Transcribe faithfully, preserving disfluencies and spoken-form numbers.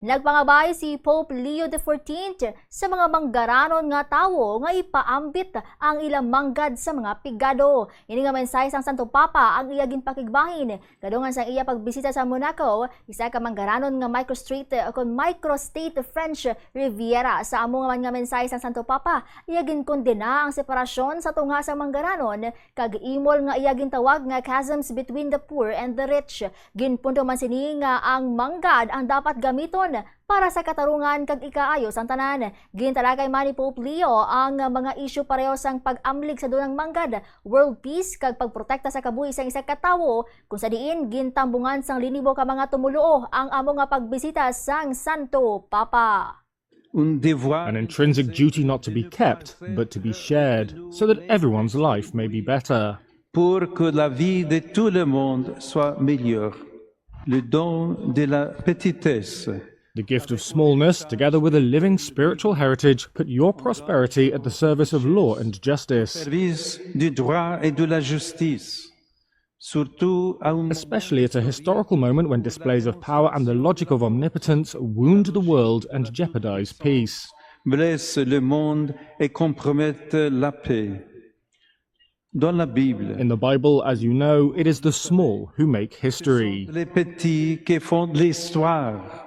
Nagpangabay si Pope Leo the fourteenth sa mga manggaranon nga tawo nga ipaambit ang ilang manggad sa mga pigado. Ini nga mensahe sang Santo Papa ang iya ginpakigbahin kadungan sang iya pagbisita sa Monaco, isa ka manggaranon nga microstate, kon microstate French Riviera. Sa amo nga man nga mensahe sang Santo Papa, iya ginkondena ang separasyon sa tunga sang manggaranon kag imol nga iya gintawag nga chasms between the poor and the rich. Ginpundo man sini nga ang manggad ang dapat gamiton para sa katarungan kag ikaayo sang tanan. Gintalakay man ni Pope Leo ang mga isyu pareho sang pag-amlig sa dunang manggad, world peace, kag pagprotekta sa kabuhi sang isa ka tawo, kung sa diin gintambungan sang linibo ka mga tumoluo ang amo nga pagbisita sang Santo Papa. An intrinsic duty not to be kept, but to be shared, so that everyone's life may be better. Pour que la vie de tout le monde soit meilleure. Le don de la petitesse. The gift of smallness, together with a living spiritual heritage, put your prosperity at the service of law and justice. Service du droit et de la justice. Surtout à un Especially at a historical moment when displays of power and the logic of omnipotence wound the world and jeopardize peace. Blesse le monde et compromettent la paix. Dans la Bible, In the Bible, as you know, it is the small who make history. Les petits qui font l'histoire.